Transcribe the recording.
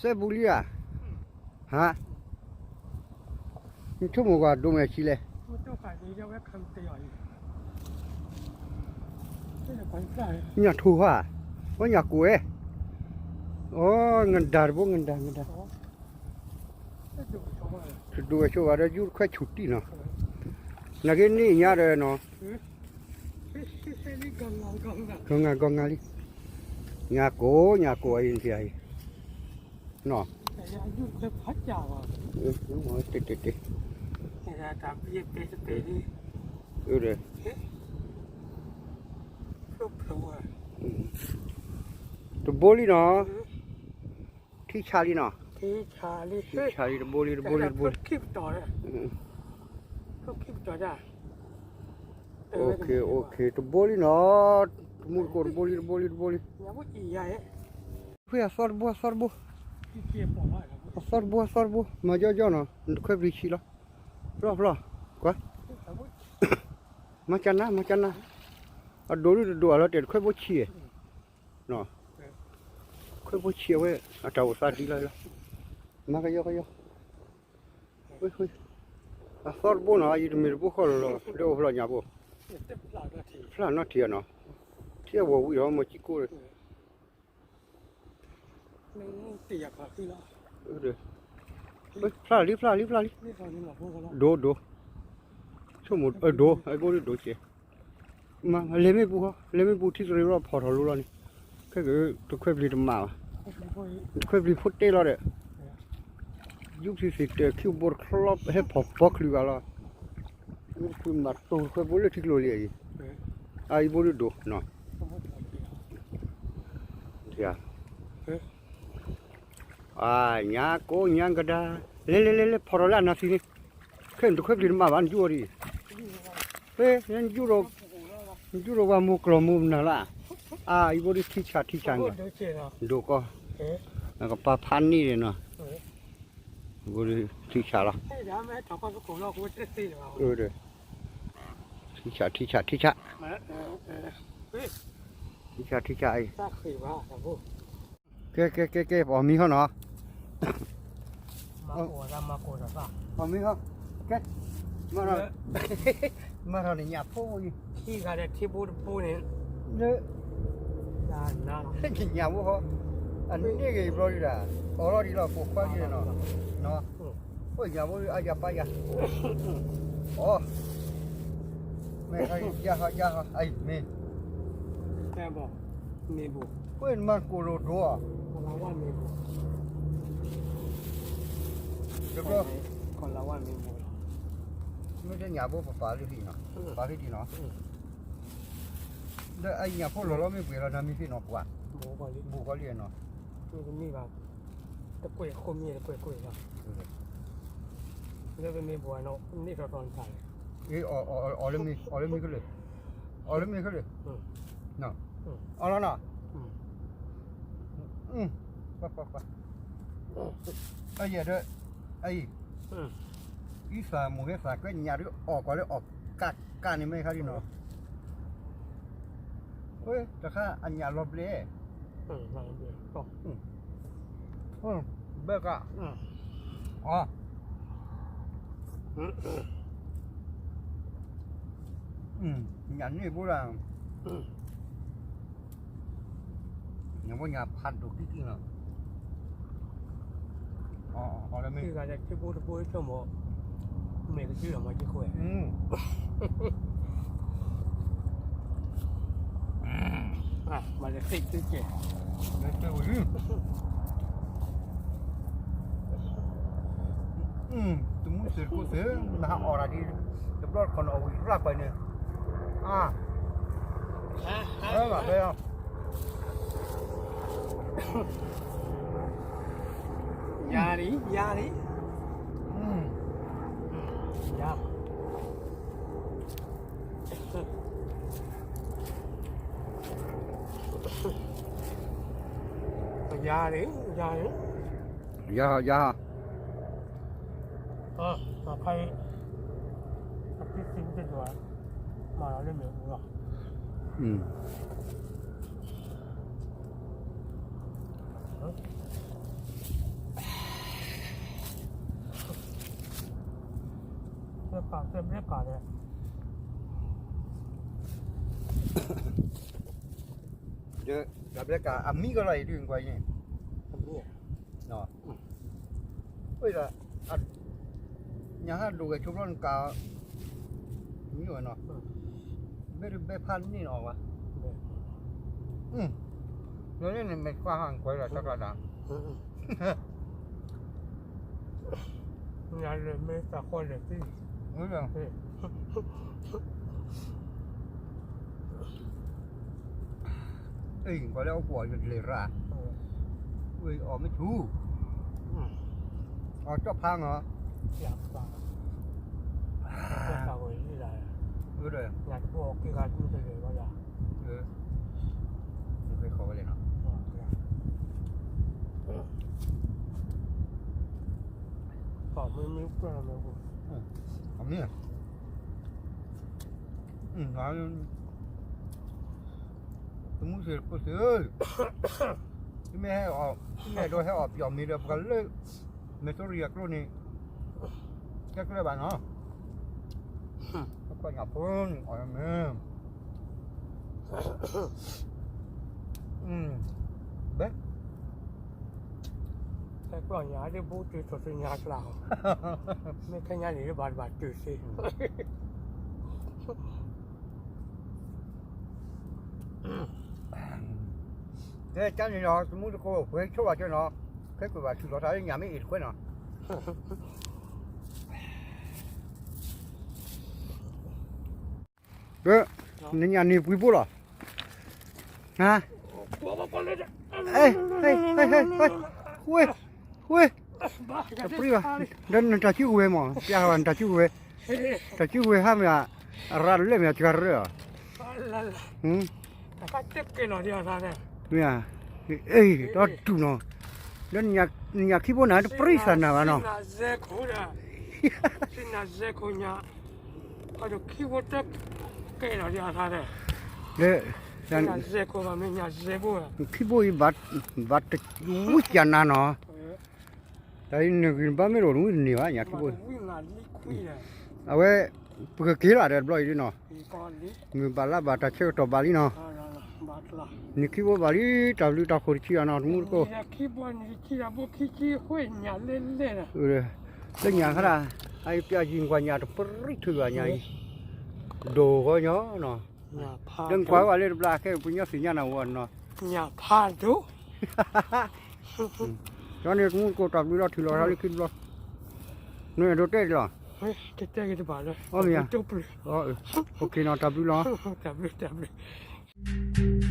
စဲဘူးလံဧါ, ဟါ, နဆိကမိၣ်ကွၢ်ဒိၣ်မဲာ်ဆံးလဲၣ်, ညၣ်ထူဧါ, ဝဲညၣ်ကိၣ်ဝဲ, အိ ငဒၤတဘိ ငဒၤ ငဒၤ, တဒိၣ်ဝဲဆိဘၣ်ဒီးယူၢ်တခွဲဆူၣ်တံၢ်နီၤ, နာ်က့န့ၣ်ညါဒီးနီၤ ဂီၤငါဂီၤငါလံ, ညၣ်ကိၣ် ညၣ်ကိၣ်အံၤန့ၣ်အံၤ, နီၤ, တ့တ့တ့, အဒီး တဘိလံနီၤ, ထံဆးလံနီၤ, ထံဆးလံ တဘိလံ တဘိလံ တဘိလံ, တဘိလံနီၤ, တမူတကိၣ် တဘိလံ တဘိလံ တဘိလံ, ဖဲအသီတဘိ အသီတဘိ, အသီတဘိ အသီတဘိ မၤကၠီကၠီနီၤ နတခွဲပျံၤဆံးလီၤ, ဖျီၣ်ဖျီၣ်, ကွၢ်, မၤကနၣ် မၤကနၣ်, အဒိၣ်ဒုတဒိၣ်အလီၤတဲာ် တခွဲဘိဆံး, ခွဲဘိဆံးအဝဲ အတၢ်အိၣ်သးဒ်လီၤလီၤ, မၤကယီကယီ, အသီတဘိနီၤ အံၤတမ့ၢ်တဘိဃီလီၤလီၤ လၢအိၣ်ဖျီၣ်ညၣ်ဘိ, ဖျါနီၢ်ထံးအနီၤ, ထံအဝီၤဝံၤဒီး မ့ၢ်ကံကိၣ် ဖျါလံ ဖျါလံ ဖျါလံ, ဒိၣ်ဒိၣ်, ဆိကမိၣ် ဒိၣ် အဘိဒိၣ်ဒိၣ်ကဲ, လဲၤမ့ၣ်ပူၤဃီ လဲၤမ့ၣ်ပူၤထံသရ့ၤဘၣ်ဖီၣ်ထီၣ်လိလီၤန့ၣ်, ခဲကတခွဲပျံၤတမးဘၣ်, တခွဲပျံၤဖိတဲလီၤဒီး, ယူဖံသ့ၣ်တၢၢ်ခံဘိတချီ ဟဲဖီၣ်ဖီချုးဂၤလီၤ, ယူဖံမၤတိၢ်တခွဲဘိလၢထံကျိလံအံၤ, အအံၤဘိဒိၣ်ဒိၣ်နီၤ ညါကိးညါကဒါ, လဲၤလဲၤလဲၤလဲၤ ဖီၣ်ထီၣ်လၢအနၢ်သံန့ၣ်, ခဲနတခွဲပျံၤတမးဘၣ် နယူၢ်အီၤဒ်အံၤ, ဖဲ နယူၢ်ဒီး, နယူၢ်ဒီးပှၤမိၢ်ကျီၢ်မိၢ်နၢ်လၢ, အအံၤဘိဒ်ထံဆးထံဆးန့ၣ်, ဒိၣ်ကီ, နကပာ်ဖးန့ၢ်ဒီးနီၤ, ဘိဒ်ထံဆးလီၤ, ထံဆးထံဆးထံဆး, ထံဆးထံဆးအံၤ ကဲကဲကဲကဲ ပှၤမံဟီနီၤ, ပှၤမံဟီ, ကဲ, မၤထီၣ်န့ၣ်ညၣ်ဖိအံၤ, လၢ, ညၣ်ဖိဟီ, အန့ၢ်ဂ့ၤဘျီဒံးဒၣ်, အီၣ်လီၤဒံးလီၤ ကိၢ်ခွါဒံးနီၤ, အိၣ်ညၣ်ဖိအါယၤပၢ်ယၤ, အိၣ် မ့ၢ်ယါဟီယါဟီ အံၤမ့ၢ်, မ့ၢ်ဘၣ်, မ့ၢ်ဘၣ်, ကွ့ၢ်နမၤကိၢ်လိာ်ဒိၣ်ဧါ, တဘျီ, မ့ၢ်တညၣ်ဘိပပာ်လၢဟံၣ်နီၤ, ပာ်လၢဟံၣ်နီၤ, ဒီးအညၣ်ဖိလီၤလီၤမ့ၢ်ပှဲၤလီၤ နမ့ၢ်ဟံၣ်နီၤကွၢ်, ဘူးဃီလံနီၤ, တကွဲၢ်ဃိမ့ၢ်တကွဲၢ်ကွဲၢ်လီၤ, လၢပမ့ၢ်ဘူးနီၤ န့ၢ်ထီၣ်ထီၣ်နသးလဲၣ်, အီၣ်လၢမ့ၢ်ခဲလၢာ်, အီၣ်လၢမ့ၢ်ခဲလၢာ်, အီၣ်လီၤနီၤ, အယဲၢ်ဒီး, အံၤ, အံၤသးမိၢ်ဟဲသးကွဲညၣ်ဒုးအီၣ်ကွၢ်လၢအီၣ်ကးကးန့ၣ်မ့ၢ်ခါဒ်နီၤ, တခါအညၣ်လီၤဘျဲၣ် ဘဲက, အ, ညၣ်န့ၢ်ဘိဒၣ်, ညၣ်ဘိညၣ်ဖးဒိၣ်ကံကံလီၤ, အီၣ်လၢမ့ၢ်, မ့ၢ်ကစုလီၤမၤကခွဲး မၤလၢသ့ၣ်တုကဲ, တမူသ့ၣ်တကိးသ့ၣ်, နဟးအီၣ်တၢ်ဒ်, တဘျီတခီၣ်န့ၣ်အီၣ်ဝံၤရၣ်ပှဲၤန့ၣ်, အါ, ဘၣ်ဖဲ, ယၤလံ ယၤလံ, ယၤ ယၤလံ, ယၤလံ, ယၤ, ယၤ, အခါအံၤ, အဖံဖံတဒိၣ်, မၤလီၤလၢမ့ၣ်အူလီၤ, အ, ကဘျဲကးဒီး ဒီး ကဘျဲကး အမံကလီၤအံၤဒုးကွၢ်အံၤန့ၣ် ဝဲဒၣ် ညၣ်ဟးဒိၣ်ဂဲၤဆိဘျီနကး မံဝဲနီၤ ဘဲတဘဲဖးန့ၢ်နီၤဝဲ လၢန့ၣ်န့ၣ် မ့ၢ်ကွၢ်ဟးကွဲးလီၤတၢ်ကျါတၢ် ညါလၢမ့ၢ်တၢ်ဃီလဲၣ်သံ အံၤ ကွၢ်လၢအကွီၢ်ယကလဲၤရၣ် ဝဲအီၤမ့ၢ်ထူ အီၤကၠီၣ်ဖးမး ညါတဘိအီၤက့ၤဂၤဒုးတလဲၤဘၣ်ယၤ ဝဲဃီဝဲလဲၣ်နီၤ အမ့ၢ် တမူသ့ၣ်တကိးသ့ၣ်ဧၢ, မ့ၢ်ဟဲအီၣ် မ့ၢ်အဲၣ်ဒိးဟဲအီၣ်ပယီၤမ့ၤဒီး ပှၤလၢ မ့ၢ်သိရံအကျိန့ၣ် ကဲကျဲဘၣ်နီၤ, ကွၢ်ညၣ်ဖိန့ၣ်အီၣ်မ့ၤ ဘဲ ဟဲကွၢ်ညါဒ်ဘူးတုၤထီၣ်သ့ၣ်ညါကျါ, မ့ၢ်ခဲညါန့ၣ်ဘၣ်တဘၣ်တုၤသ့, ကဲ ကန့ၣ်ဒီး တမူတကိး ပှဲၤဆိဘၣ်ကနီၤ, ခဲကွံာ်ဘၣ်ထံၣ်လီၤတၢ်လၢညၣ်မ့ၢ်အ့ၣ်တခွဲနီၤ, နညၣ်န့ၣ်ပှံၤဘိလီၤ, ဝ့ၢ် ဝ့ၢ် တပှံၤဘၣ်, ဒီးနတၢ်စုကဝဲၤမး ပျၢ်ဘၣ်နတၢ်စုကဝဲၤ, တၢ်စုကဝဲၤဟးမ့ၢ် အရၤတလဲၣ်မ့ၢ်အစှၤရၢၢ်, မ့ၢ်ဧါ, အ့ၣ် ဒီတူၢ်နီၤ, ဒီးနညၣ်ခံဘိနၤတပရံသးနၤဘၣ်နီၤ, ခံဘိအံၤ ဘၣ်တဝံၣ်ကနၤနီၤ, တၢ်အံၤနဂ့ၤနဘၣ်မ့ၢ်လိာ်နဝံၣ်တန့ၢ်ဘၣ် ညၣ်ခံဘိအံၤ, အဝဲ ပကက့ၤလီၤဒီးတဘျီအံၤဒ်နီၤ, မုၢ်ဘၣ်လါဘၣ်တၢ်ဆၢကတီၢ်ဘၣ်လံနီၤ, နံၣ်ခံဘိဘၣ်လံ တၢ်ဘျုးတၢ်ဖှိၣ်တဆံအနီၤ တမူတကိး, လၢညၣ်ခါဒၣ် အအံၤပျၢ်ယံၤကွၢ်ညၣ်တပရံထုဂၤညါအံၤ, ဒိၣ်ဂီၢ်ညီနီၤ, လၢနကွၢ်ဝဲလၢတဘျါခဲ ပညီသ့ၣ်ညါနၤဝဲနီၤ, ညၣ်ဖးဒိၣ် ကန့ၣ်တမူတကိးတၢ်ဘျုးလီၤထူၣ်လီၤဟါလၢခံတဘျီ, နအဲၣ်ဒိးတဲလီၤ, အမ့ၢ်ဧါ, တၢ်ဘျုးလီၤ, တၢ်ဘျုး